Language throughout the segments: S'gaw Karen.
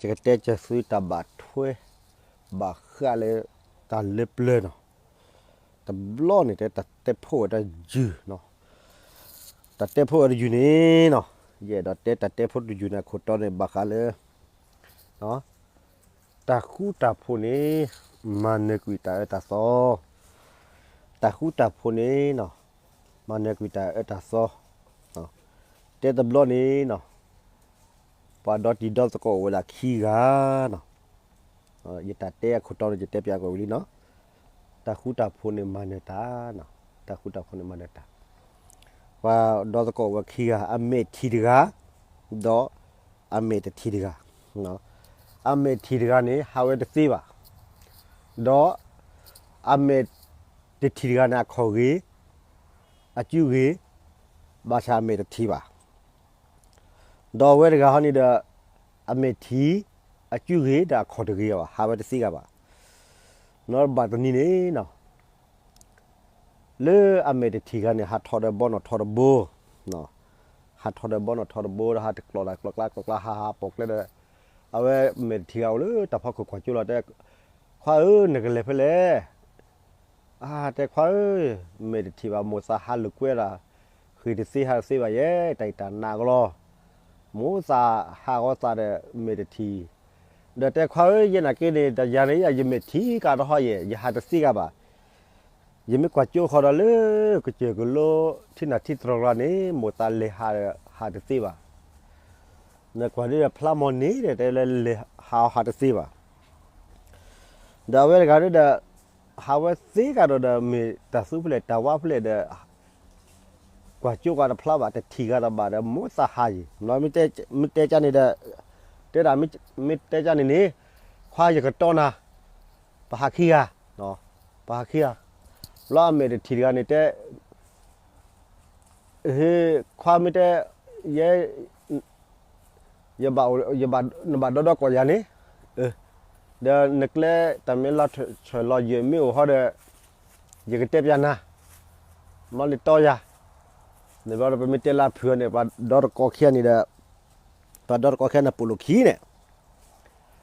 ယကတဲက့ၤသုတၢ်ဘၣ်ထွဲ ဘၣ်ဃးလၢတၢ်လၢပျၢၤနီၤ. တဘျီန့ၣ်တဲတၢ်တဲဖိဝဲတယုၢ်နီၤ. တၢ်တဲဖိဝဲတယုၢ်န့ၣ်နီၤ, ယအဲၣ်ဒိးတဲတၢ်တဲဖိတယုၢ်န့ၣ် အခိၣ်တီန့ၣ်ဘၣ်ဃးလၢ တၢ်ဃူတၢ်ဖိးန့ၣ် မၤနၢၤကွံာ်တၢ်အၢတၢ်သီ, တၢ်ဃူတၢ်ဖိးန့ၣ်နီၤ, မၤနၢၤကွံာ်တၢ်အၢတၢ်သီ. တဲတဘျီန့ၣ်နီၤ, ပှၤဒီတံၤဒီသကိးအိၣ်ဝဲဒၣ်ခံဂၤနီၤ. ယတၢ်တဲအခိၣ်တီန့ၣ် ယတဲပျးကွံာ်ဝံၤလံနီၤ. တၢ်ဃူတၢ်ဖိးန့ၣ်မၤနၢၤတၢ်, တၢ်ဃူတၢ်ဖိးန့ၣ်မၤနၢၤတၢ်. ပှၤဒီသကိးအိၣ်ဝဲခံဂၤ, အမဲာ်ထံၣ်တဂၤ, ဒီးအမဲာ်တထံၣ်တဂၤ. အမဲာ်ထံၣ်တဂၤန့ၣ် ဟးဝဲတသ့ဘၣ်, ဒီးအမဲာ်တထံၣ်တဂၤန့ၣ် အခီၣ်ဂ့ၤ, အစုဂ့ၤ, ဘၣ်ဆၣ်အမဲာ်တထံၣ်ဘၣ်. ဒီးအဝဲတဂၤဟီန့ၣ်ဒီး အမဲာ်ထံၣ်, အစုဂ့ၤဒီးအခီၣ်တဂ့ၤဘၣ်, ဟးဝဲတသ့ဂၤဘၣ်. နီၤဘၣ်တနံၤန့ၣ်နီၤ, လၢအမဲာ်တထံၣ်တဂၤန့ၣ် ဟးထီၣ်ဒီးဘီနီၣ်ထီၣ်တဘိ, ဟးထီၣ်ဒီးဘီနီၣ်ထီၣ်တဘိဒီး ဟးတကျိၤတၢ်ကျိၤကျါကျိၤကျါ ဟးဟးပိာ်ကျဲဒီး အဝဲမဲာ်တထံၣ်တဂၤအိၣ်လၢတၢ်ဖီခိၣ်ကွၢ်ကၠိလီၤ. တဲ, ခွါဧၢ, နကလဲၤဖဲလဲၣ်. အါ, တဲခွါဧၢ, မဲာ်တထံၣ်ဘၣ်, မိၢ်သးဟးလိာ်ကွဲဒၣ်, ဃ့ၢ်တသ့ဟးတသ့ဘၣ်ယဲ, တၢ်အံၤတၢ်နးကလီၤ. မိၢ်သးဟးဂီၤသးဒီး မဲာ်တထံၣ်, ဒီးတဲခွါဧၢ, ယဲနာ်က့န့ၣ် တယၤန့ၣ် ယမဲာ်ထံၣ်ကဒီးဟီယဲ, ယဟးတသ့ဂၤဘၣ်. ယမ့ၢ်ကွၢ်ကၠိဃီဒီးလၢ ကစၢၢ်ကလိ ထံနၢ်ထံတြီၤကျါန့ၣ် မိၢ်သးလဲၤဟးဒီး ဟးတသ့ဘၣ်. နကွၢ်ဒ်ဒီးဖျါမီၢ်န့ၣ်ဒီး တဲလၢလဲၤဟးအီၤဟးတသ့ဘၣ်. ဒီးအဝဲတဂၤဒီး ဟးဝဲသ့ကဒီးဒီး မ့ၢ်တၢ်သူဖဲလဲၣ်တၢ်ဝါဖဲလဲၣ်ဒီး ကွၢ်ကၠိကွၢ်တဖျါဘၣ်, တထံၣ်ဂၤတဘၣ်ဒီး မိၢ်သးဟးယံၤ, မ့ၢ်တဲကန့ၣ်ဒီး တဲဒၣ် မ့ၢ်တဲကန့ၣ်န့ၣ် ခွါယကတီနၤ, ပဟးခံဂၤ, ပဟးခံဂၤ. ဘျီအမဲာ်တထံၣ်တဂၤန့ၣ်တဲ ခွါမ့ၢ်တဲ ယဲ ယဘၣ် နဘၣ်ဒီဒီကိးယၤန့ၣ်, ဒီးနကျဲတၢ်မ့ၢ်လီၤဆီၣ်လီၤယဲၢ်မ့ၢ်အိၣ်ဟီဒီး ယကတဲပျးနၤ, မ့ၢ်နတီယၤ. န့ၣ်ဘျီဒီး ပမ့ၢ်တဲလၢဖုးအီၤန့ၣ် ပှၤဒီတကိးခံဂၤန့ၣ်ဒီး ပှၤဒီတကိးခံဂၤန့ၣ် ပိာ်လိာ်ခံန့ၣ်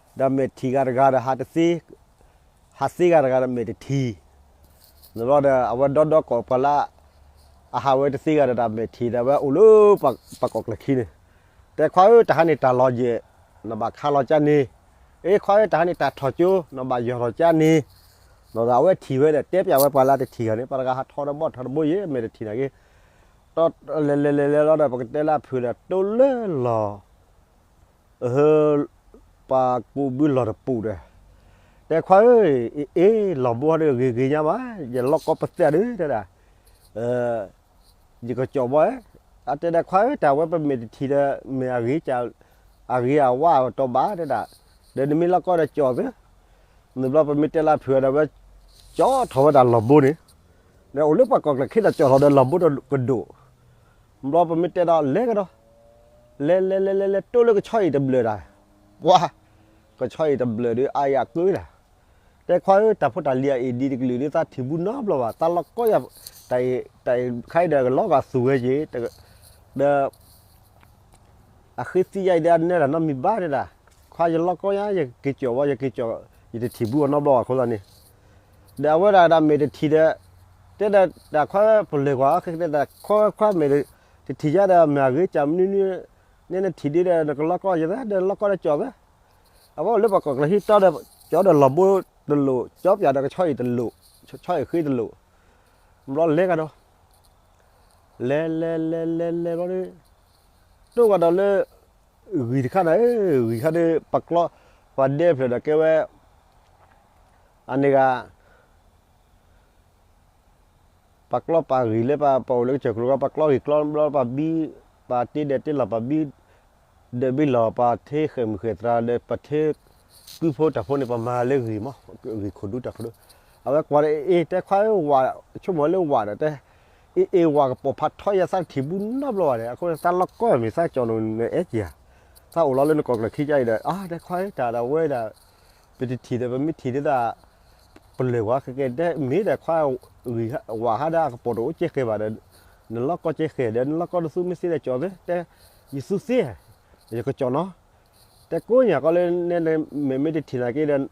ဒီးမဲာ်ထံၣ်ဂၤတဂၤဒီးဟးတသ့, ဟးသ့ဂၤတဂၤဒီးမဲာ်တထံၣ်, န့ၣ်ဘျီဒီး အဝဲဒီဒီကိးပှၤလၢ အဟးဝဲတသ့ဂၤဒီး ဒီးမဲာ်ထံၣ်ဒီးဝဲအိၣ်လၢပှၤကိးကျၢၢ်ခံန့ၣ်, တဲခွါဧၢ တၢ်ဟါန့ၣ်တၢ်လီၤယဲၢ်, နဘၣ်ခးလီၤကၠါန့ၣ်, အ့ ခွါဧၢ တၢ်ဟါန့ၣ်တၢ်ထီၣ်ကၠိ နဘၣ်ယီၢ်ထီၣ်ကၠါန့ၣ်, ဒီးအဝဲထံၣ်ဝဲဒီး တဲပျးဝဲပှၤလၢတထံၣ်ဂၤန့ၣ် ပှၤတဂၤဟးထီၣ်ဒီးဘီၣ်ထီၣ်တဘိယဲၢ် မဲာ်တထံၣ်နာ်က့, ဒီးလဲၤလဲၤလဲၤလဲၤလီၤဒီး ပကတဲလၢအဖုးဒီး တိၢ်လၢလီၢ် ပှၤကူးဘုလီၢ်တပူၤဒီး, တဲခွါဧၢ, အ့ လီၢ်ဘိဟီဒီးဂ့ၤဂ့ၤညါဘၣ်, ယလီၢ်ကီပသဲးဒီး တဲဒၣ်, ယကကၠီၣ်ဘီ, အတဲဒၣ်ခွါဧၢ တၢ်ဝဲပမဲာ်တထံၣ်ဒီး မ့ၢ်အဂ့ၤ အဂ့ၤအဝါအတီၤဘၣ်တဲဒၣ်, ဒီးနမ့ၢ်လီၢ်ကီဒီးကၠီၣ်သ့, န့ၣ်ဘျီပမ့ၢ်တဲလၢဖုးဒီးဝဲ ကၠီၣ်ထီၣ်ဝဲဒၣ်လီၢ်ဘိန့ၣ်, ဒီးအိၣ်လၢပှၤကိးကျၢၢ်ခံဒီးကၠီၣ်ထီၣ်ဒီးလီၢ်ဘိတကဒိၣ်, ဘျီပမ့ၢ်တဲဒီးလဲၤကဒီး, လဲၤလဲၤလဲၤလဲၤလဲၤ တိၢ်လၢကဆီအံၤတဘျၢၣ်ဒၣ်, ပှၤ, ကဆီအံၤတဘျၢၣ်ဒီးအါယၤကၢဒၣ်, တဲခွါဧၢ တၢ်ဖိတၢ်လံၤအအံၤဒ်တကလုာ်ဒ်သးထံၣ်ဘူးနီတဘျီဘၣ်, သးလီၢ်ကီယၤ, တၢ်အံၤခါအံၤဒီးကလီၤဂာ်သူၣ်ဝဲက့ၤ, ဒီး အဃ့သံယါအံၤဒီးအနဲၣ်တၢ်နီတမံၤဘၣ်တဲဒၣ်, ခွါယလီၢ်ကီညါ ယက့ၤကၠီၣ်ဝဲ ယက့ၤကၠီၣ်, ယတထံၣ်ဘူးအီၤနီတဘျီဘၣ်အဃိသတးန့ၣ်, ဒီးအဝဲဒၣ်ဒၣ်မဲာ်တထံၣ်ဒီး, တဲဒၣ်တၢ်ခွါပလဲၤကွၢ်အီၤ တဲဒၣ်ခွါခွါမဲာ်တထံၣ်ယါဒီး မ့ၢ်အဂ့ၤကၢ်မနုၤနုၤ, နဲနထံၣ်ဒ်ဒီး နကလီၢ်ကီယသး ဒီးလီၢ်ကီဒီးကၠီၣ်သး, အဝဲအိၣ်လၢပှၤကိးကျၢၢ်ခံတီဒီး ကၠီဒီးလီၢ်ဘိတလိၣ်, ကၠီပၠးဒီးကဆီအံၤတလိၣ်, ဆီအံၤဃ့တလိၣ်, ဘျီလဲၤကဒီး, လဲၤလဲၤလဲၤလဲၤလဲၤဘျီဒီး, တိၢ်ကဒီးလၢ ဂံၢ်တခါန့ၣ်, ဂံၢ်ခါဒီး ပကျီ, ပှၤဒဲဖျၢၣ်ဒီးကဲဝဲ, အန့ၣ်ဂၤ ပကျီပာ်ဂံၢ်လၢပအိၣ်လၢကစၢၢ်ကလိၤ ပကျီဂံၢ်ကျီဘျီ ပဘံ, ပတ့ဒဲးတ့လီၢ် ပဘံ, ဒဲးဘံလီၢ်ပထ့ဃဲၣ်မုၢ်ဃဲၣ်သရၣ်ဒီး ပထ့ကုဖိတၢ်ဖိန့ၣ် ပမၤလၢဂံၢ်မး, ဂံၢ်ခိၣ်ဒူတၢ်ခိၣ်ဒူ, အဝဲကွၢ်ဒီးအ့ၣ် တဲခွါဧၢဝၤ, ဆိကမိၣ်လၢဝၤဒီးတဲ, အ့ၣ်အ့ၣ်ဝၤကပိာ်ဖးထီယသး တထံၣ်ဘူးနီတဘျီဘၣ်ဒီး အဃိသးလီၢ်ကီမ့ၢ်သးကၠီၣ်နီၤ နအဲၣ်က့ၤဧါ, သးအိၣ်လီၤလၢနကိးကျၢၢ်ခံကါအံၤဒီး အါ တဲခွါဧၢ တၢ်ဒၣ်ဝဲဒၣ် ပတထံၣ်ဒီး ပမ့ၢ်ထံၣ်ဒ်သး ပလၢၢ်ဝၤကကဲ တဲမ့ၢ်ဒီးခွါ ဂံၢ်ဝၤဟးဒီးအကပိာ်တအိၣ်ကဲဃဲၤဘၣ်ဒီး နလီၢ်ကီကဲဃဲၤဒီး နလီၢ်ကီတသူမ့ၢ်သ့ဒီးကၠီၣ်သ့ တဲ ယသူသ့ ယကကၠီၣ်နီၤ, တဲကိးညၣ်ကီးလၢနဲ နမဲာ်မ့ၢ်တထံၣ်နာ်က့ဒီး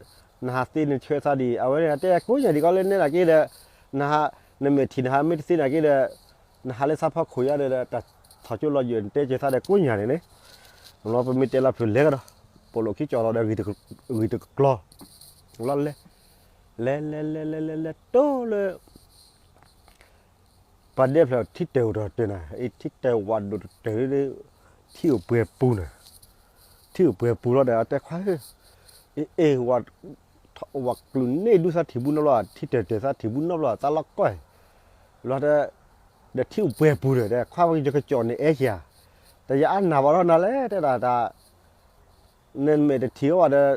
နဟးသ့နဆှၢသးဒံး, အဝဲတဲကိးညၣ်ဒံးကီးလၢနဲနာ်က့ဒီး နဟး နမဲာ်ထံၣ်နဟးမ့ၢ်တသ့နာ်က့ဒီး နဟးလၢသးဖီခိၣ်ယါဒီး တၢ်ထီၣ်ကၠိလီၤယိာ် နတဲကဲသးဒီးကိးညၣ်န့ၣ်န့ၣ်, ဘျီပမ့ၢ်တဲလီၤဖုးလဲၤကဒီး ပိာ်လိာ်ခံကၠီၣ်ထီၣ်ဒီး ဂံၢ်တကျီ ဘျီလဲၤ လဲၤလဲၤလဲၤလဲၤလဲၤလဲၤတိၢ်လၢ ပှၤဒဲဖျၢၣ်ထံတၢၢ်အိၣ်ဒီးတၢၢ်နၤ, အထံတၢၢ်ဝးဒိၣ်တတၢၢ် ထံအိၣ်ပှဲၤပူၤနၤ, ထံအိၣ်ပှဲၤပူၤလီၤဒီး အတဲခွါဧၢ, အ့ၣ် ဝၤကျူၣ်န့ၢ်ဒူသးထံၣ်ဘူနီတဘျီ, ထံတၢၢ်တၢၢ်သးထံၣ်ဘူနီတဘျီ သးလီၤကီၢ်, လီၤဒီး ဒီးထံအိၣ်ပှဲၤပူၤဒီး တဲခွါ ယကကၠီၣ်န့ၣ်အဲၣ်ယၤ, တယၤအါနၢ်ဘၣ်ဒီးနၤလဲၣ် တဲဒၣ်တၢ် နမဲာ်တထံၣ်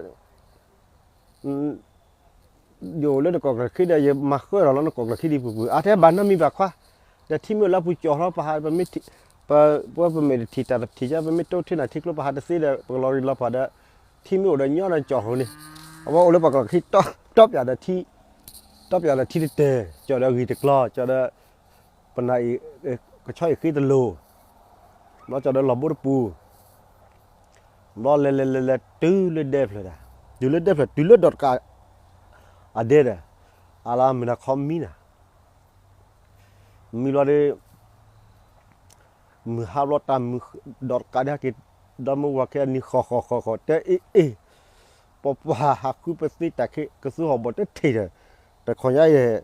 အီၤဘၣ်ဒီး ယအိၣ်လၢနကိာ်ကျၢၢ်ခံဒီး ယမၤဃၢဒီးလီၤနကိာ်ကျၢၢ်ခံဒ်ပူၤပူၤ, အါတဲဘၣ်နီတမံၤဘၣ်ခွါ, ဒီးထံမ့ၢ်အိၣ်လၢပူၤကၠီၣ်ထီၣ်ပဟး ပမ့ၢ် ပ ပဝဲပမဲာ်တထံၣ်တၢ်တထံၣ်က ပမ့ၢ်တိၢ်ထံၣ်နၤထံကျိပဟးတသ့ဒီး ပကလီၤရံလီၤပှၤဒီး ထံမ့ၢ်အိၣ်ဒီးညီဒီးကၠီၣ်ထီၣ်န့ၣ်, အဝဲအိၣ်လၢပှၤကျၢၢ်ခံ တီပၠးဒီးထံ တီပၠးဒီးထံတတၢၢ် ကၠီၣ်ဒီးဂံၢ်တကျီ ကၠီၣ်ဒီး ပနၢ်အံၤ ကဆီအံၤဃ့တလိၤ, ဘျီကၠီၣ်ဒီးလီၢ်ဘိတပူၤ ဘျီလဲၤလဲၤလဲၤလဲၤတုၤလၢဒဲဖျၢၣ်ဒီး, တုၤလၢဒဲဖျၢၣ် တုၤလၢဒီးတကး အဒဲဒီး, အလၢမုၢ်နၤခီမံနၤ, မံဘျီဒီး မုၢ်ဟါဘျီတၢ်မုၢ်ဒီးတကးဒၣ်ဟဲက့ၤ, ဒီမုၢ်ဝၤခဲအနံၤဃီဃီဃီဃီ တဲအ့ၣ်အ့ၣ်, ပပှၤဟးဃုပသ့တၢ်ခဲ ကသူဟီၣ်ဘီၣ်တထံၣ်ဒီး, တခီညါအံၤ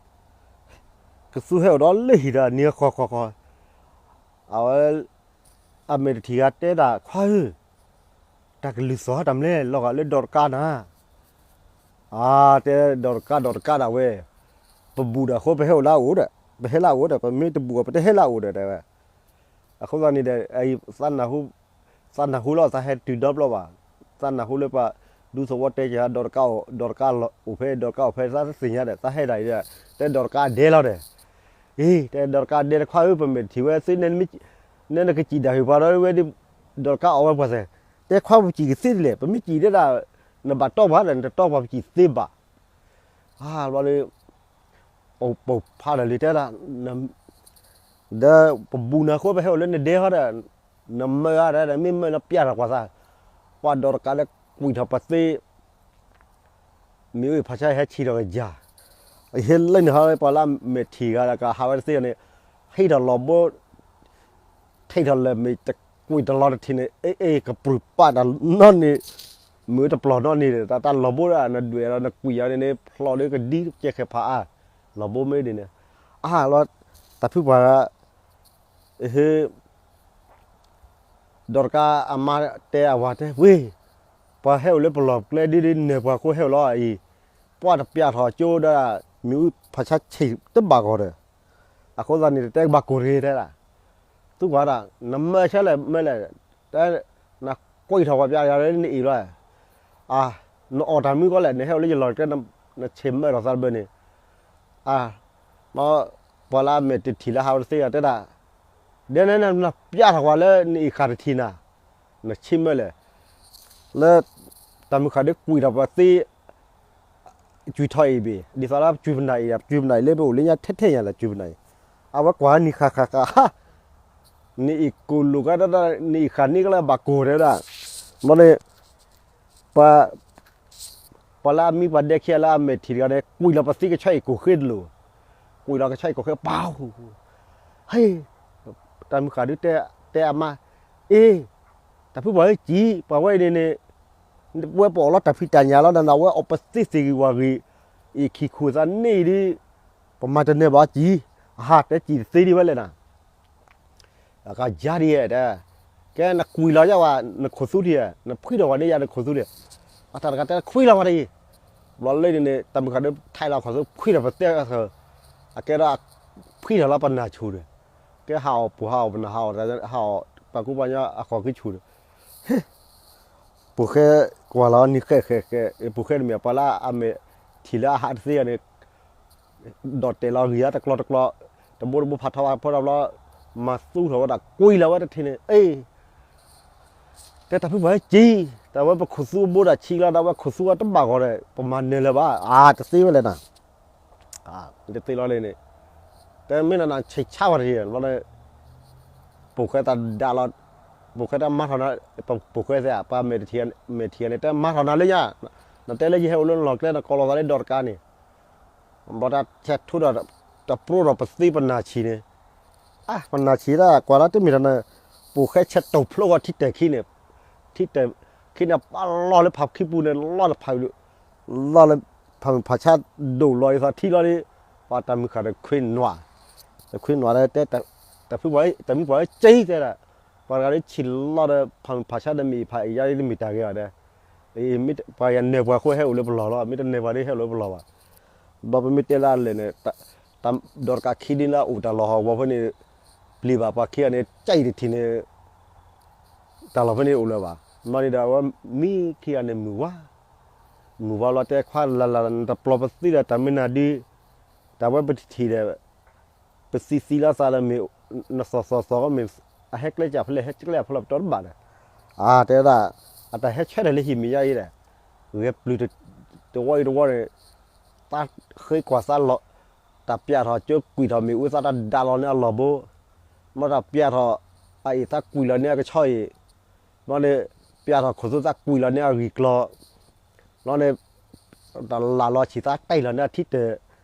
ကသူဟဲအိၣ်ဒီးလၢဟံၣ်ဒီးနံၤဃီဃီဃီ, အဝဲ အမဲာ်တထံၣ်ဂၤတဲဒၣ်ခွါဧၢ, တၢ်ကလုၢ်သီၣ်တၢ်မနုၤလဲၣ် လီၤဂာ်လၢဒီးတကးနၤ, အါ တဲဒီးတကးဒီးတကးဒၣ်ဝဲ, ပဘူၣ်ဒီးအဃိပဟဲအိၣ်လၢအအိၣ်ဒီး ပဟဲလၢအအိၣ်ဒီး ပမ့ၢ်တဘူၣ်အီၤ ပတဟဲလၢအအိၣ်ဒီးတဲဝဲ, အဃိသတးန့ၣ်ဒီး သးနၢ်ဟူလီၤ သးဟဲတုၤဒီဖျီဘၣ်, သးနၢ်ဟူလၢပှၤဒူသဝီတဲက့ၤ ဒီးတကးအိၣ် ဒီးတကးအိၣ်ဖဲ ဒီးတကးအိၣ်ဖဲ သးတသ့ၣ်ညါဒီး သးဟဲဒၣ်အံၤဒီး တဲဒီးတကးဒဲလီၤဒီး, အ့ တဲဒီးတကးဒဲတခွါဧၢ ပမဲာ်တထံၣ်ဝဲသ့ နဲနကစံၣ်ဒၣ်ဟ့ၣ်ပှၤဒီးဝဲဒီး ဒီးတကးအိၣ်ဝဲပှၤသ့, တဲခွါပစံၣ်ကသ့ဒ်လဲၣ် ပမ့ၢ်စံၣ်တဲဒၣ် နဘၣ်တီပှၤဒီး နတတီပှၤပစံၣ်သ့ဘၣ်, အါဘျီဒီး ပပိာ်ဖးဒီးလံတဲဒၣ် ဒီးပဘူၣ်နၤဃိပဟဲအိၣ်လၢနဒဲဟီဒီး နမၢအါဒီး မ့ၢ်မၢနပျၢ်ထီၣ်ကွၢ်သး, ပှၤဒီးတကးလၢကွံာ်ထီၣ်ပသ့, မ့ၢ်အဖးဆါဟဲဆံးထီၣ်ကယၤ, ဟဲလၢန့ၣ်ဟီ ပှၤလၢအမဲာ်ထံၣ်ဂၤဒီးကဟးဝဲတသ့န့ၣ်, ဟံးထီၣ်လီၤဘိ ထံၣ်ထီၣ်လၢာ်မ့ၢ်တကွံာ်တလီၤတထံၣ်န့ၣ် အ့ၣ်အ့ၣ် ကပြုၢ်ပာ်တၢ်နီၢ်န့ၣ်, မ့ၢ်တပျီၢ်နီၢ်န့ၣ်ဒီး တၢ်လီၤဘိဒီး နဒွဲၣ်ဒီးနကွံာ်အီၤန့ၣ်န့ၣ် ဖျီၣ်ဒီးကဒံကဲဃဲၤဖးအါ, လီၤဘိမ့ၢ်ဒ်န့ၣ်, အါလီၤ, တၢ်ဖုပှၤ ဟ့ ဒီးတကးအမါတဲအဝၤတဲဝ့ၢ်, ပှၤဟဲအိၣ်လၢပလီၢ်ပကျဲဒ်ဒ်နၢ်ပှၤဃိဟဲအိၣ်လီၤအံၤ, ပှၤတပျၢ်ထီၣ်ကၠိဒီး မ့ၢ်အူဖးဆါဆံးတဘၣ်ဂီၢ်ဒီး, အဃိသတးန့ၣ် တဲကဘၣ်ကိၢ်တဂ့ၤတဲဒၣ်, သူကွၢ်ဒၣ် နမၢဆါလဲၣ်မၢလဲၣ်, တဲ နကွံာ်ထီၣ်ပှၤပျၢ်ယၤလၢနအံၤလီၤ, အါ နအီၣ်တၢ်မုၢ်ကီးလဲၣ် နဟဲအိၣ်လၢယလီၢ်ကျဲ နဆံးမၢထီၣ်သးတဘၢန့ၣ်, အါ ပှၤလၢအမဲာ်တထံၣ်လၢဟးဝဲတသ့ယၤတဲဒၣ်, ဒ်န့ၣ်နပျၢ်ထီၣ်ပှၤလၢနအံၤဃာ်တထံၣ်နၤ, နဆံးမၢလဲၣ်, လၢ တၢ်မုၢ်ဃာ်ဒီးကွံာ်ထီၣ်ပှၤသ့ ကွံာ်ထီၣ်အံၤဘ့ၣ် ဒ်သိးလၢကွံာ်ပနၢ်အံၤ ကွံာ်ပနၢ်အံၤလၢပအိၣ်လၢညါထဲထဲညါလၢကွံာ်ပနၢ်အံၤ, အဝဲကွၢ်နံၤဃာ်ဃာ်ဃာ် နအံၤကိၢ်လိာ်ကဒီး နအံၤဃာ်န့ၢ်ကလၢဘၣ်ကိၢ်တဲဝဲဒၣ်, ဘျီန့ၣ် ပှၤ ပှၤလၢအမံပှၤဒဲခံဂၤလၢအမဲာ်ထံၣ်တဂၤန့ၣ် ကွံာ်လီၤပသ့ကဆီအံၤကိၢ်ဃ့တလိၤ, ကွံာ်လီၤကဆီအံၤကိၢ်ဃ့ပၢ်, ဟ့ တၢ်မုၢ်ဃာ်ဒုးတဲအမါ, အ့ တၢ်ဖုပှၤဧၢ ကံၣ် ပှၤဝဲအံၤန့ၣ်န့ၣ် ဝဲပအီၣ်လီၤတၢ်ဖံးတၢ်ညၣ်လီၤ နဝဲအီၣ်ပသ့သ့ၣ်ဂ့ၤဝၣ်ဂ့ၤ, အံၤခံခိၣ်သးန့ၣ်အံၤဒုး ပမၤတနၢၤဘၣ်ကံၣ်, အဟါ တဲကံၣ်တသ့ဒံးဝဲလဲၣ်နၤ အကယၤဒ်ဧါတဲ, ကဲနကွံာ်လီၤယၤဝဲ နခိၣ်သူထံဧါ, နဖှံထီၣ်ဝဲန့ၣ်ယၤနခိၣ်သူထံဧါ, အတၢ်တဂၤတဲခွံလီၤဝဲတအံၤ, ဘျီလၢန့ၣ်န့ၣ် တၢ်မုၢ်ဃာ်ဒီးထဲးလီၤခိၣ်သူ ဖှံထီၣ်ပသ့အသၢ, အကဲဒီး ဖှံထီၣ်လီၤပနၢ်ဆူၣ်ဒီး, ကဲဟးအီၣ်ပူၤဟးအီၣ်ပနၢ်ဟးအီၣ် ဟးအီၣ်ပှၤကူပှၤကညီအဃိးကဆူၣ်ဒီး ပူၤဃဲကွၢ်လီၤနံၤဃဲးဃဲးဃဲး ပူၤဃဲတမ့ၢ်ပှၤလၢအမဲာ်ထံၣ်လၢအဟးတသ့ဂၤန့ၣ်, ဒီးတဲာ်လီၤဂံၢ်အါတကျီတကျီ, တဘိတဘိဖးထီဖးထီဘျီ, မၤသူထီၣ်ဝဲဒၣ်ကွံာ်လီၤဝဲတထံၣ်န့ၣ်, အ့ တဲတၢ်ဖုပှၤဟဲကံၣ်, တၢ်ဝဲပခိၣ်သူအဘိဒၣ်ဆံးလီၤ တၢ်ဝဲခိၣ်သူအတဘၣ်ဂီၤဒီး ပမၤနၢၤလၢၤဘၣ်, အါ တသ့ဝဲလဲၣ်နၤ တသ့လီၤန့ၣ်, တမ့ၢ်နၤနၤဆံးဆါဝဲတဂ့ၤ, ဘျီန့ၣ် ပူၤဃဲသးဒၣ်လီၤ, ပိာ်ခွဲတၢ်မၤထီၣ်နၤ, ပိာ်ခွဲသ့ၣ်ဧၢ, ပှၤမဲာ်တထံၣ်, မဲာ်ထံၣ်ဂၤန့ၣ် တၢ်မၤထီၣ်နၤလၢညါ, နတဲလၢယဟဲအိၣ်လၢနလီၢ်ကျဲ နကိးလီၤသးလၢဒီးတကးန့ၣ်, ဘၣ်တၢ်ဆဲးထိဒီး တပြိဒီးပသ့ပနၢ်ဆံးန့ၣ်, အါ ပနၢ်ဆံးဒၣ်ကွၢ်လၢတမ့ၢ်တၢ်န့ၣ်, ပိာ်ခွဲဆဲးတိာ်ဖျိဂီၤထံတဲာ်ခံန့ၣ်, ထံတဲာ်ခံန့ၣ် ပာ်လီၤလၢဖးခံပူၤန့ၣ် လီၤလၢဖး လီၤလၢဖးမုၢ်ဖးဆါဒိၣ်လီၤဒ်သိးထံလီၤဒီး, ပှၤတၢ်မုၢ်ဃၢ်တခွ့နွး, တခွ့နွးဒီးတဲ, တၢ်မုၢ်ပှၢ်လၢကၠံတဲဒၣ်, ပှၤတဂၤဒီးဆံးလီၤဒီး ဖးမုၢ်ဖးဆါဒီးမ့ၢ်အံၤဖးအံၤယါဒ်တမ့ၢ်တၢ်ဂ့ၤဘၣ်ဒီး, ပှၤယၤနၢၤပှၤဃိဟဲအိၣ်လၢပလီၢ်လီၤ, မ့ၢ်တနၢၤပှၤဒီးဟဲအိၣ်လၢပလီၢ်ဘၣ်. ဒီးပမ့ၢ်တဲလၢအလၢာ်န့ၣ်, ဒီးတကးခံဒ်လၢအအိၣ်တၢ်လီၢ်ဟီၣ်ကဝီၤဖဲန့ၣ်, ပျံၤဘၣ်ပှၤခံဂၤန့ၣ် ကၠံတထံၣ်န့ၣ် တၢ်လီၢ်ဖဲန့ၣ်အိၣ်လၢၤဘၣ်. မ့ၢ်န့ၣ်ဒီးအဝဲမံခံဂၤန့ၣ်မုၢ်ဝါ, မုၢ်ဝါလီၤတဲခွါလၢ်လၢ် နတပျီၤပသ့ဒီးတၢ်မ့ၢ်နၤဒု, တၢ်ဝဲပတထံၣ်ဒီး, ပသံသံလီၤသးဒီးမ့ၢ်, နသီၣ်သီၣ်သီၣ်မ့ၢ်, အဟဲကျဲကၢ်ဖဲလဲၣ် ဟဲကျဲဖဲလဲၣ်ပတီၢ်တဘၣ်ဒီး, အတဲဒၣ်, အတၢ်ဟဲဆၢထၢၣ်လၢဟံၣ်မ့ၢ်ယါအံၤဒီး, ဂဲၤပျုၢ်တဝီအံၤတဝီန့ၣ်, သးဃ့ကွၢ်သးလီၤ, တၢ်ပျးထီၣ်ကၠိကွံာ်ထီၣ်မ့ၢ်အူသးတၢ်ဒၣ်လီၤန့ၢ်အလီၢ်ဘိ, ဘျီတၢ်ပျးထီၣ်, အအံၤသးကွံာ်လီၤန့ၢ်အကဆီအံၤ, ဘျီန့ၣ်, ပျးထီၣ်ခိၣ်သူသးကွံာ်လီၤန့ၢ်အဂံၢ်ကျီၢ်, ဘျီန့ၣ်, တၢ်လၢ်လီၤဆံးသးတံၢ်လီၤန့ၢ်အထံတၢၢ်,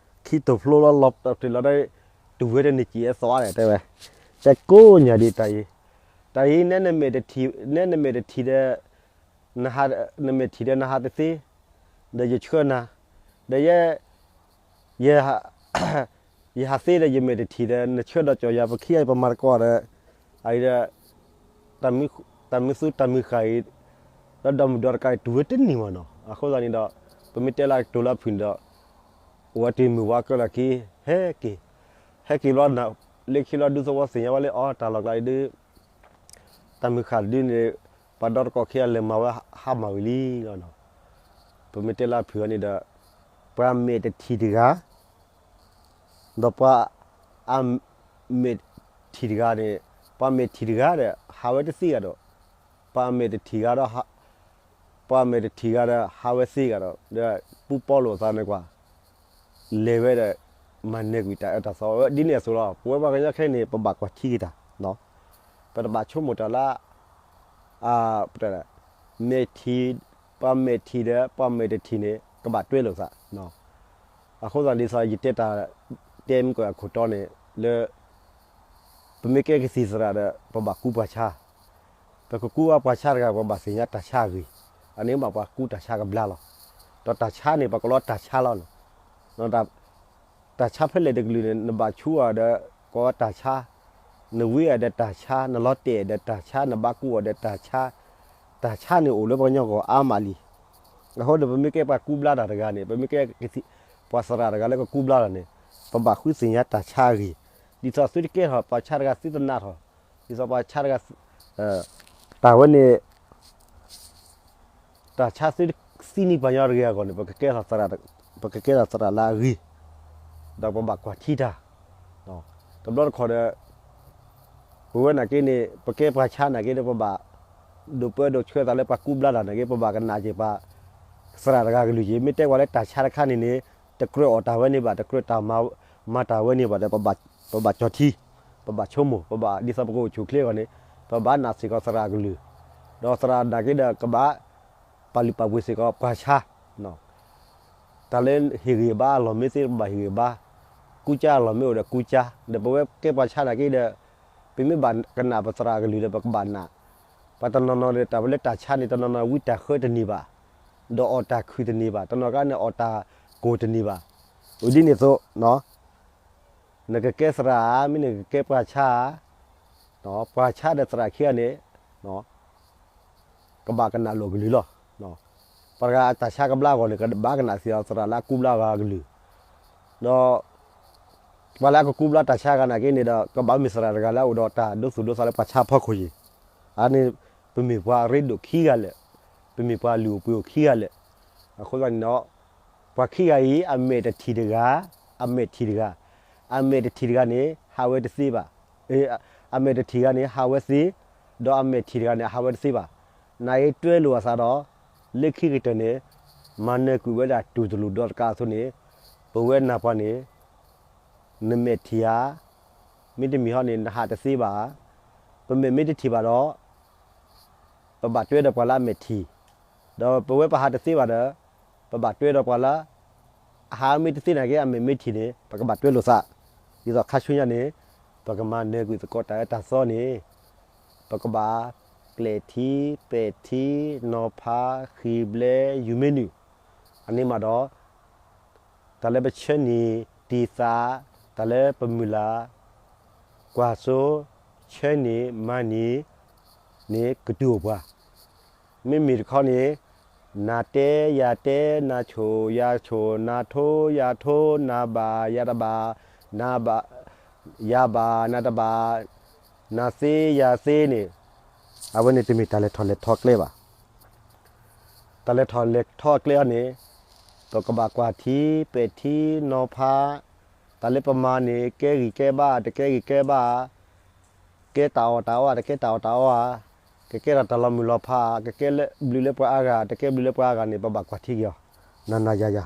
ခံတိာ်ဖျိလီၤလီၤတ့ၢ်လီၤဒီး, တဝဲတန့ၢ်စံးအဲၣ်သီအါလဲၣ်တဲဝဲ, တဲကိးညါဒ်တၢ်အံၤ, တၢ်အံၤ, နဲနမဲာ်တထံၣ်ဒီး, နမဲာ်ထံၣ်ဒီးနဟးတသ့, ဒီးယဆှၢနၤ, ဒီးယဲ, ယ ယဟးသ့ဒီးယမဲာ်တထံၣ်ဒီး နဆှၢဒီးကၠီၣ်ယၤ ပခံဂၤအံၤပမၤသကိးဒီး, အအံၤဒီး, တၢ်မုၢ်သူတၢ်မုၢ်ဃၢ်အံၤ, ဒီးဒီမုၢ်ဒီတကးအံၤ တုၤဝဲတနံၤမးနီၤ အဃိသတးန့ၣ်ဒီး, ပမ့ၢ်တဲလၢကတိၤလၢအဖုၣ်န့ၣ်ဒီး, အိၣ်ဝဲတုၤမုၢ်ဝါကၢလီၤခံ, ဟဲက့ၤ, ဟဲက့ၤဘျီ, လၢခံဘျီဒူသဝီသ့ၣ်ညါဝဲလၢအီၤ တၢ်လီၢ်ကျါအံၤဒုး တၢ်မုၢ်ဃၢ်တဒုန့ၣ်, ပှၤဒီတကီၢ်ခံဂၤလဲၤမၤဝဲဟါမၢ်ဝံၤလံလီၤ. ပမ့ၢ်တဲလၢအဖုၣ်အီၤန့ၣ်ဒီး, ပှၤမဲာ်တထံၣ်တဂၤ, ဒီးပှၤ, အမဲာ်ထံၣ်တဂၤန့ၣ်, ပှၤမဲာ်ထံၣ်တဂၤဒီး ဟးဝဲတသ့ဂၤဒီး, ပှၤမဲာ်တထံၣ်ဂၤဒီး ပှၤမဲာ်တထံၣ်ဂၤဒီး ဟးဝဲသ့ဂၤဒီး, ဒီးပူပီလိာ်သးန့ၣ်ကွၢ်, လဲၤဝဲဒီး, မၤနၢၤကွံာ်တၢ်အၢတၢ်သီဝဲဒ်န့ၣ်အသိးလီၤ. ပဝဲပှၤကညီခဲအံၤန့ၣ် ပဘၣ်ကွၢ်ထံက့ၤတၢ်, ပတဘၣ်ဆိကမိၣ်တၢ်လၢ, မဲာ်ထံၣ်, ပှၤမဲာ်ထံၣ်ဒီး ပှၤမဲာ်တထံၣ်န့ၣ် ကဘၣ်တွဲလိာ်သး အဃိသတးဒ်သိးယတဲတၢ်, တဲမုၢ်ကီၢ်အခိၣ်တီန့ၣ်, လၢ ပမ့ၢ်ကဲကသံၣ်သရၣ်ဒီး ပဘၣ်ကူပှၤဆါ, ပကကူဝဲပှၤဆါတဂၤ ပဘၣ်သ့ၣ်ညါတၢ်ဆါအဂ့ၢ်, အန့ၣ်ဘၣ်ပှၤကူတၢ်ဆါကဘျါလီၤ. ဒီးတၢ်ဆါန့ၣ် ပှၤကိးလီၤတၢ်ဆါလီၤန့ၣ်, တၢ်ဆါဖဲလဲၣ်တကလုာ်န့ၣ် နဘၣ်ဆူအီၤဒီး ကိးဝဲတၢ်ဆါ, နဝံအီၤဒီးတၢ်ဆါ, နလီၤတဲာ်အီၤဒီးတၢ်ဆါ, နဘၣ်ကူအီၤဒီးတၢ်ဆါ, တၢ်ဆါန့ၣ်အိၣ်လၢပှၤကညီဂီၢ်အါမးလံ. အဃိဒီးပမ့ၢ်ကဲပှၤကူဘျါတၢ်တဂၤန့ၣ် ပမ့ၢ်ကဲ ပှၤသရၣ်တဂၤလၢကကူဘျါတၢ်န့ၣ် ပဘၣ်ဃုသ့ၣ်ညါတၢ်ဆါအဂ့ၢ်, ဒ်သိးသုတကဲထီၣ်ပှၤဆါတဂၤသုတနာ်ထီၣ်, ဒ်သိးပှၤဆါတဂၤ, တၢ်ဝဲန့ၣ် တၢ်ဆါသုတသံန့ၢ်ပှၤကညီတဂ့ၤအဂီၢ်န့ၣ် ပကကဲထီၣ်သရၣ်လၢအဂ့ၤ, ဒီးပဘၣ်ကွၢ်ထံတၢ်, တဘျီတခီၣ်ဒီး ပဝဲနာ်က့န့ၣ် ပကဲပှၤဆါနာ်က့ဒီး ပဘၣ်ဒိးပၢဒိးဆှၢသးလၢပှၤကူဘျါတၢ်နာ်က့ ပဘၣ်ကနၣ်က့ၤပှၤသရၣ်တဂၤကလုၢ်က့ၤ, မ့ၢ်တဲပှၤလၢတၢ်ဆါတခါန့ၣ်န့ၣ် တကြၢးအီၣ်တၢ်ဝဲန့ၣ်ဘၣ်, တကြၢးတၢ်မၤတၢ်ဝဲန့ၣ်ဘၣ်ဒီး ပဘၣ်ကၠီၣ်ထံ, ပဘၣ်ဆိကမိၣ်, ပဘၣ်ဒ်သိးပကအိၣ်ဆူၣ်အိၣ်ချ့အဂီၢ်န့ၣ် ပဘၣ်နာ်စ့ၢ်ကီးသရၣ်ကလုၢ်, ဒီးသရၣ်နာ်က့ဒီးကဘၣ် ပာ်လုၢ်ပာ်ပှ့ၤစ့ၢ်ကီးပှၤဆါ တၢ်လၢဟ့ၣ်ဂံၢ်ဘါအလီၢ်မ့ၢ်သ့ ပဘၣ်ဟ့ၣ်ဂံၢ်ဘါ, ကူကၠါအလီၢ်မ့ၢ်အိၣ်ဒီးကူကၠါ, ဒီးပဝဲကဲပှၤဆါနာ်က့ဒီး ပမ့ၢ်ဘၣ်ကနၣ်ပသရၣ်ကလုၢ်ဒီး ပကဘၣ်နာ်, ပှၤတနီၤနီၤဒီး တၢ်ဝဲလၢတၢ်ဆါန့ၣ် တနီၤနီၤဝံတၢ်ဃၢတန့ၢ်ဘၣ်, ဒီးအီၣ်တၢ်ခုၣ်တန့ၢ်ဘၣ်, တနီၤကါန့ၣ်အီၣ်တၢ်ကိၢ်တန့ၢ်ဘၣ်, ဝံၤဒ်န့ၣ်အသိး နကကဲသရၣ်ဧါ, မ့ၢ်နကကဲပှၤဆါဧါ, ပှၤဆါဒီးသရၣ်ခံဂၤန့ၣ် ကဘၣ်ကနၣ်လိာ်ကလုၢ်လီၤ. ပှၤတဂၤအတၢ်ဆါကဘျါအဂီၢ်န့ၣ် ကဘၣ်ကနၣ်စ့ၢ်ကီးသရၣ်လၢအကူဘျါအဂၤကလုၢ်, ဒီး ပှၤလၢအကကူဘျါတၢ်ဆါဂၤနာ်က့န့ၣ်ဒီး ကဘၣ်မ့ၢ်သရၣ်တဂၤလၢအအိၣ်ဒီးတၢ်ဒိသူၣ်ဒိသးလၢပှၤဆါအဖီခိၣ်ယံၤ, အန့ၣ် ပမ့ၢ်ပှၤအရ့ဒိၣ်ခံဂၤလၢာ်, ပမ့ၢ်ပှၤလုၢ်အိၣ်ပှ့ၤအိၣ်ခံဂၤလၢာ်, အဃိသတးန့ၣ်ဒီး ပှၤခံဂၤအံၤ အမဲာ်တထံၣ်တဂၤ, အမဲာ်ထံၣ်တဂၤ, အမဲာ်တထံၣ်တဂၤန့ၣ် ဟးဝဲတသ့ဘၣ်, အမဲာ်တထံၣ်တဂၤန့ၣ် ဟးဝဲသ့, ဒီးအမဲာ်ထံၣ်တဂၤန့ၣ် ဟးဝဲတသ့ဘၣ်, နာ်က့တွဲလိာ်အသးဒီး လၢခံကတၢၢ်န့ၣ် မၤနၢၤကွံာ်ဝဲဒၣ်တူၢ်တလိာ်ဒီးတကးအသိးန့ၣ်, ပဝဲနၢ်ပှၤန့ၣ် နမဲာ်ထံၣ်ဧါ, မ့တမ့ၢ်ဟီန့ၣ် နဟးတသ့ဘၣ်ဧါ, ပမဲာ်မ့ၢ်တထံၣ်ဘၣ်ဒီး ပဘၣ်တွဲဒီးပှၤလၢအမဲာ်ထံၣ်, ဒီးပဝဲပဟးတသ့ဘၣ်ဒီး ပဘၣ်တွဲဒီးပှၤလၢ အဟးမ့ၢ်တသ့နာ်က့ အမဲာ်မ့ၢ်ထံၣ်န့ၣ် ပကဘၣ်တွဲလိာ်သး, ဒ်သိးခါဆူညါန့ၣ် ပကမၤနၢၤကွံာ်သကိးတၢ်အၢတၢ်သီန့ၣ် ပကဘၣ်ကျဲၣ်ထံ ပဲာ်ထံ နီၤဖး ဃံၤဘျဲ ယူၤမ့ၢ်နုာ်, အန့ၣ်မးဒီး တၢ်လၢပဆၢန့ၢ်တံၢ်သး, တၢ်လၢပမုၢ်လၢ်ကွၢ်စိ, ဆၢန့ၢ်မၤန့ၢ်န့ၣ် ကတုၤအိၣ်ပှၤ, မ့မ့ၢ်တခီန့ၣ် နၤတဲယၤတဲ, နၤဆိၣ်ယၤဆိၣ်, နၤထိယၤထိ, နၤဘၣ်ယၤတဘၣ်, နၤဘၣ်, ယၤဘၣ်နၤတဘၣ်, နၤသ့ယၤသ့န့ၣ်, အဝဲန့ၣ်တမ့ၢ်တၢ်လဲၤထီၣ်လဲၤထီကျဲဘၣ်. တၢ်လဲၤထီၣ်လဲၤထီကျဲအံၤန့ၣ် ပကဘၣ်ကွၢ်ထံ ပဲာ်ထံ နီၤဖး, တၢ်လၢပမၤန့ၣ် ကဲဂံၢ်ကဲဘါ တကဲဂံၢ်ကဲဘါ, ကဲတၢ်အီၣ်တၢ်အီ တကဲတၢ်အီၣ်တၢ်အီဧါ, ကကဲထီၣ်တၢ်လီၤမုၢ်လီၤဖး, ကကဲဘျုးလၢပှၤအါဂၤ တကဲဘျုးလၢပှၤအါဂၤန့ၣ် ပဘၣ်ကွၢ်ထံက့ၤအီၤ နၤနၤယၤယၤ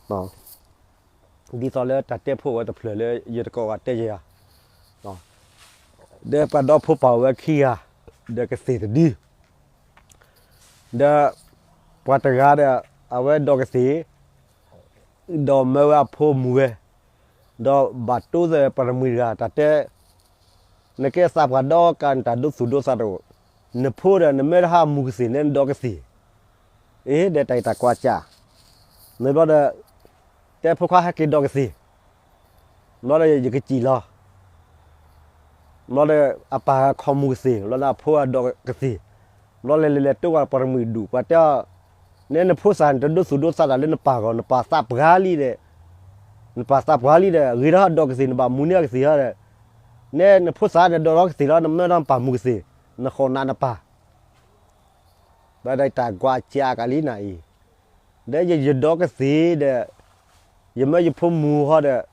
ဒ်သိးလၢတၢ်တဲဖိဝဲတဖျၢၣ်လၢယတကိးဂၤတဲယၤယၤ, ဒီးပှၤဒီဖိပာ်ဝဲခံဂၤ, ဒီးကသ့ၣ်တဒု, ဒီးပှၤတဂၤဒီး အဝဲဒီးကသ့ၣ်, ဒီးမၢဝဲအဖိမူၤဝဲ, ဒီးဘၣ်တိၢ်သပှၢ်တမှံၤတဂၤ တၢ်တဲ, နကဲသးပှၢ်ဒီကး နတၢ်ဒိသူၣ်ဒိသးတအိၣ်, နဖိဒီးနမၢတဟါမူၤကသ့ၣ် နဲနဒီးကသ့ၣ်, အ့ ဒီးတၢ်အံၤတၢ်ကွၢ်ကၢ်, မ့ၢ်ဘျီဒီး တဲဖိခွါဟဲက့ၤဒီးကသ့ၣ်, ဘျီဒီးယကစံၣ်လီၤ ဘျီဒီး အပၢ်ခီမူၤကသ့ၣ် ဘျီဒီးအဖိဒီးကသ့ၣ်, ဘျီလဲၤလဲၤလဲၤတိၢ်ဝဲပှၢ်တမှံၤဒူၣ် ပှၤတဲအီၤ, နဲနဖိသၣ်န့ၣ် တဒိသူၣ်ဒိသးတၢ်လၢနပၢ်ဂီၢ် နပၢ်သးပှၢ်လံဒီး, နပၢ်သးပှၢ်လံဒီး ဂ့ၤထီၣ်ဒီးကသ့ၣ် နဘၣ်မူၤန့ၢ်ကသ့ၣ်ဟီဒီး, နဲနဖိသၣ်န့ၣ် ဒီးဒီးကသ့ၣ်လီၤ နမၢဒီးနပၢ်မူၤကသ့ၣ်, နဃိးနးနပၢ် ဘၣ်ဒီးတၢ်ကွၢ်ကၢ်ကးလံနၤအံၤ, ဒီးယယဒီးကသ့ၣ်ဒီး, ယမၢယဖိမူၤဟီဒီး,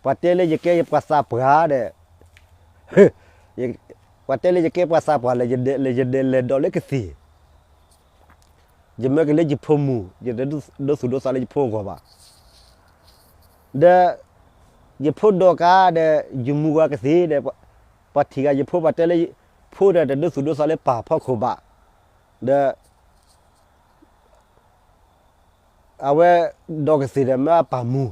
ပှၤတဲလၢယကဲယပှၤသးပှၢ်ဒီး, ပှၤတဲလၢယကဲပှၤသးပှၢ် လဲၤယဒဲးလဲၤဒဲးလဲၤဒီးလၢကသ့ၣ်, ယမၢက့ၤလၢယဖိမူၤ ယတဒိသူၣ်ဒိသးလၢယဖိအဂီၢ်ဘၣ်, ဒီး ယဖိဒီးကါဒီး ယမူၤဝဲကသ့ၣ်ဒီး, ပှၤထံၣ်ဂၤယဖိ ပှၤတဲလၢ ဖိဒီးတဒိသူၣ်ဒိသးလၢပၢ်ဖီခိၣ်ဘၣ်, ဒီး အဝဲဒီးကသ့ၣ်ဒီးမၢအပၢ်မူၤ,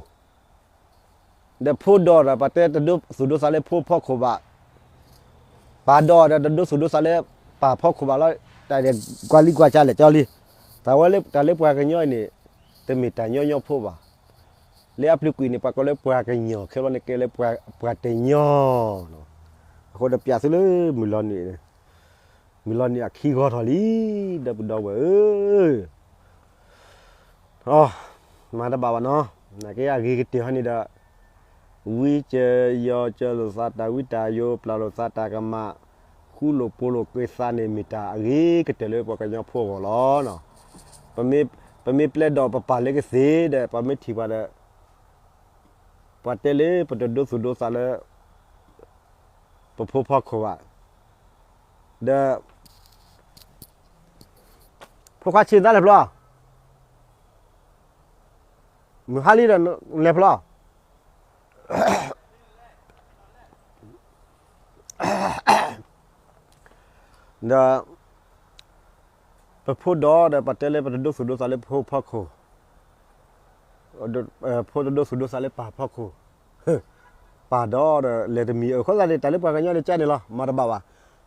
ဒီးဖိဒီးဒီး ပှၤတဲတဒိသူၣ်ဒိသးလၢဖိဖီခိၣ်ဘၣ်, ပၢ်ဒီးဒီးတဒိသူၣ်ဒိသးလၢပၢ်ဖီခိၣ်ဘၣ်လီၤ, တၢ်ကွၢ်လံကွၢ်ကၢ်လဲၣ်ကၠီလံ, တၢ်ဝဲလၢတၢ်လၢပှၤကညီအံၤန့ၣ်, တမ့ၢ်တၢ်ညီညီဖိဘၣ်, လၢအပျုၤကွံာ်န့ၣ် ပှၤကိးလၢပှၤကညီ ခဲဘျီန့ၣ်ကဲလၢပှၤတညီ, အဃိဒီးပျးသုလၢမုၢ်လီၤနံၤ, မုၢ်လီၤနံၤအခံဂီၤထီၣ်လံ, ဒီပုၢ်ဒီဝဲၢ်ဧၢ မၤတဘၣ်ဘၣ်နီၤ, နာ်က့အဂ့ၤကတၢၢ်ဟီန့ၣ်ဒီး, ဝံစၢၤယီၤစၢၤလိာ်သးတၢ်ဝံတၢ်ယိာ် ပျၢ်လိာ်သးတၢ်ကမၣ်, ဃူလိာ်ဖိးလိာ်က့ၤသးန့ၣ် မ့ၢ်တၢ်အဂ့ၤကတၢၢ်လၢပှၤကညီဖိအဂီၢ်လီၤ. ပမ့ၢ်ပျဲဒီးပပာ်လၢကသ့ၣ်ဒီး ပမ့ၢ်ထံၣ်ပှၤဒီး ပှၤတဲလၢပတဒိသူၣ်ဒိသးလၢ ပဖိဖီခိၣ်ဘၣ်, ဒီး ဖိခွါဆံးသးလဲၤဖျီ, မုၢ်ဟါလံဒီးလဲၤဖျီ, ဒီး ပဖိဒီးဒီး ပတဲလၢပတဒိသူၣ်ဒိသးလၢပဖိဖီခိၣ်, ဖိတဒိသူၣ်ဒိသးလၢပၢ်ဖီခိၣ်, ပၢ်ဒီးဒီးလဲၤတမံၤအဃိသတးန့ၣ် တၢ်လၢပှၤကညီန့ၣ်ကန့ၣ်လီၤ မၤတဘၣ်ဘၣ်,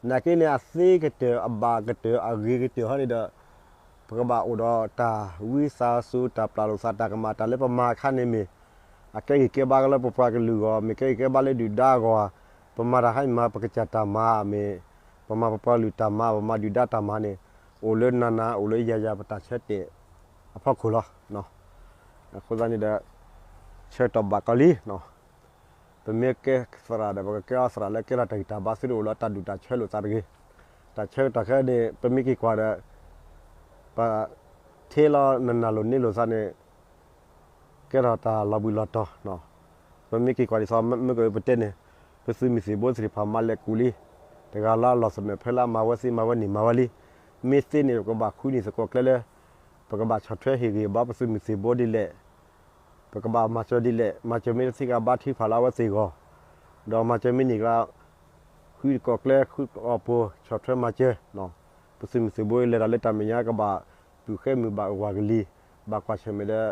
နာ်က့န့ၣ် အသ့ကတၢၢ်အဘၣ်ကတၢၢ်အဂ့ၤကတၢၢ်ဟီန့ၣ်ဒီး ပကဘၣ်အိၣ်ဒီးတၢ်ဝံသးစူၤ တၢ်ပျၢ်လိာ်သးတၢ်ကမၣ် တၢ်လၢပမၤအခါန့ၣ်မ့ၢ် အကဲဂ့ၤကဲဘါလၢပပှၤကလုာ်အဂီၢ် မ့ၢ်ကဲဂ့ၤကဲဘါလၢဒုၣ်ဒါအဂီၢ်, ပမၤတၢ်ဟါမၤပကစၢ်တၢ်မၤမ့ၢ်, ပမၤပပှၤကလုာ်တၢ်မၤ ပမၤဒုၣ်ဒါတၢ်မၤန့ၣ် အိၣ်လၢနၤနၤ အိၣ်လၢယၤယၤ ပတၢ်ဆၢတဲာ်အဖီခိၣ်လီၤ. အဃိသတးန့ၣ်ဒီး ဆၢကတီၢ်ဘၣ်ကီလံ ပမ့ၢ်ကဲသရၣ်ဒီး ပကကဲအီၤသရၣ်လၢကဲထီၣ်တၢ်ဂံၢ်တၢ်ဘါ သုတအိၣ်လၢတၢ်ဒူၣ်တၢ်ဆၢလိာ်သးတဂ့ၤ. တၢ်ဆၢကတီၢ်ခဲအံၤန့ၣ် ပမ့ၢ်က့ၤကွၢ်ဒီး ပထံလီၤနနၢ်လိာ်န့ၢ်လိာ်သးန့ၣ် ကဲထီၣ်တၢ်လီၤဘှံးလီၤတီၤ, ပမ့ၢ်က့ၤကွၢ်ဒ်သိး မ့ၢ်ကပတဲန့ၣ် ပသုးမုၢ်သံၣ်ဘိသ့ၣ်တဖၣ်မၤလဲၤကူးလံ, တဂၤလၢအလီၢ်သနၢၣ်ဖဲလၢအမၤဝဲသ့မၤဝဲန့ၣ်မၤဝဲလံ. မ့ၢ်သ့န့ၣ် ပကဘၣ်ဃုန့ၢ်သကိးကျဲလၢ ပကဘၣ်ဆီၣ်ထွဲဟ့ၣ်ဂံၢ်ဘါပသုးမုၢ်သံၣ်ဘိဒ်လဲၣ်, ပကဘၣ်မၤစၢၤဒ်လဲၣ်, မၤစၢၤမ့ၢ်တသ့ကဘါထုကဖၣ်လၢအဝဲသ့ၣ်အဂီၢ်, ဒီးမၤစၢၤမ့ၢ်န့ၣ်ကျါ ဃုသကိးကျဲ ဃုအီၣ်ပှိၤ ဆီၣ်ထွဲမၤစၢၤ, ပသုးမုၢ်သံၣ်ဘိလဲၤတၢ်လၢတၢ်မဲာ်ညါကဘၣ်ပုၢ်ဃဲမုၢ်ဘၣ်ပှၤကလုာ်, ဘၣ်ကွၢ်ဆၢၣ်မဲာ်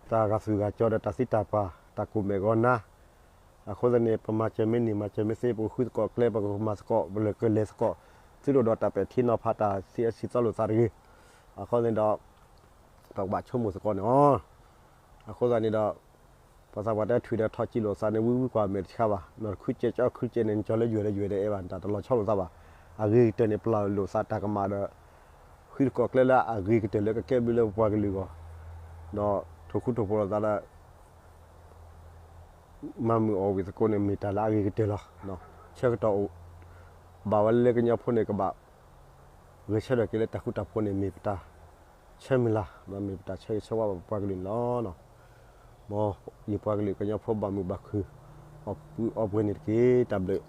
ဒီး တၢ်ဂာ်သူၣ်ဂာ်ကၠီဒီးတၢ်သံတၢ်ပှၢ် တၢ်ကိၢ်မဲာ်ဂီၤနါ, အဃိသတးန့ၣ် ပမၤစၢၤမ့ၢ်န့ၢ် မၤစၢၤမ့ၢ်သ့ ပကဃုသကိးကျဲ ပကမၤသကိး ပကလဲၤသကိး သုးဒိၣ်ဒီးတၢ်ပဲာ်ထံနီၤဖးတၢ်သ့အဆံးသီလိာ်သးတဂ့ၤ. အဃိန့ၣ်ဒီး ပကဘၣ်ဆိကမိၣ်သကိးန့ၣ်အီၤ. အဃိသတးန့ၣ်ဒီး ပှၤသးပှၢ်တဲထွံၣ်ဒီးထီၣ်ကံလိာ်သးန့ၣ် ဝံဝံကွၢ်မဲာ်တဆါဘၣ်, နီၢ်တခုကဲးကၠီခုကဲးန့ၣ် နကၠီၤလၢယွဲၢ်လၢယွဲၢ်ဒီးအဲၣ်ဘၣ် နတၢ်တလီၤဆီလိာ်သးဘၣ်. အဂ့ၤကတၢၢ်န့ၣ် ပျၢ်လိာ်သးတၢ်ကမၣ်ဒီး ဃုသကိးကျဲလၢအဂ့ၤကတၢၢ်လၢကကဲဘျုးလၢပပှၤကလုာ်အဂီၢ်, ဒီးထိၣ်ဃူထိၣ်ဖိးလိာ်သးဒီး မၤမုာ်အီၣ်ဝံၤသကိးန့ၣ် မ့ၢ်တၢ်လၢအဂ့ၤကတၢၢ်လီၤ. ဆၢကတီၢ်အိၣ် ဘၣ်ဝဲလၢကညီဖိန့ၣ် ကဘၣ်ဂဲၤဆၢထၢၣ်က့ၤလၢတၢ်ဃူတၢ်ဖိးန့ၣ် မ့ၢ်ပတၢ်ဆၢမုၢ်လၢ်, မ့ၢ်ပတၢ်ဆၢဂ့ၤဆၢဝါဘၣ်ပပှၤကလုာ်န့ၣ်လီၤ. မ်ယပှၤကလုာ်ကညီဖိဘၣ်မုာ်ဘၣ်ခုၣ် အီၣ်ကုၢ်အီပှဲၤန့ၣ်တက့ၢ်. တၢ်ဘျုး